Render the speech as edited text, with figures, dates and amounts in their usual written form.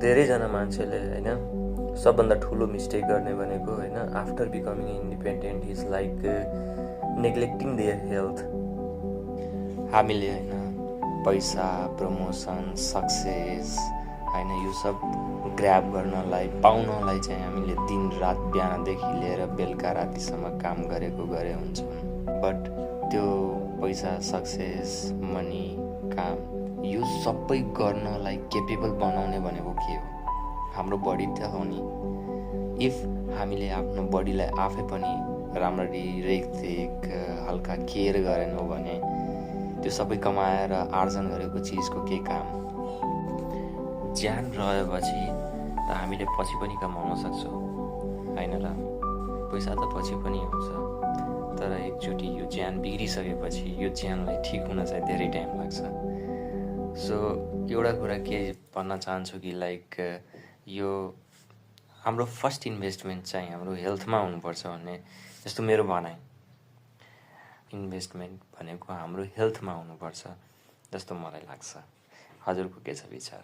धेरैजना मान्छेले होइन सबभन्दा ठुलो मिस्टेक गर्ने भनेको होइन after becoming independent is like neglecting their health. हामीले होइन पैसा, प्रमोसन, सक्सेस होइन यो सब ग्र्याब गर्नलाई, पाउनलाई चाहिँ हामीले दिन रात बिहानदेखि लिएर बेलुका रातिसम्म काम गरे हुन्छौँ। बट त्यो पैसा, सक्सेस, मनी, काम यो सबै गर्नलाई केपेबल बनाउने भनेको के हो? हाम्रो बडी त हो नि। इफ हामीले आफ्नो बडीलाई आफै पनि राम्ररी रेखदेख हल्का केयर गरेनौँ भने त्यो सबै कमाएर आर्जन गरेको चिजको के काम? ज्यान रहेपछि त हामीले पछि पनि कमाउन सक्छौँ होइन र? पैसा त पछि पनि आउँछ, तर एकचोटि यो ज्यान बिग्रिसकेपछि यो ज्यानलाई ठिक हुन चाहिँ धेरै टाइम लाग्छ। सो एउटा कुरा के भन्न चाहन्छु कि लाइक यो हाम्रो फर्स्ट इन्भेस्टमेन्ट चाहिँ हाम्रो हेल्थमा हुनुपर्छ भन्ने जस्तो मेरो भनाइ। इन्भेस्टमेन्ट भनेको हाम्रो हेल्थमा हुनुपर्छ जस्तो मलाई लाग्छ। हजुरको के छ विचार?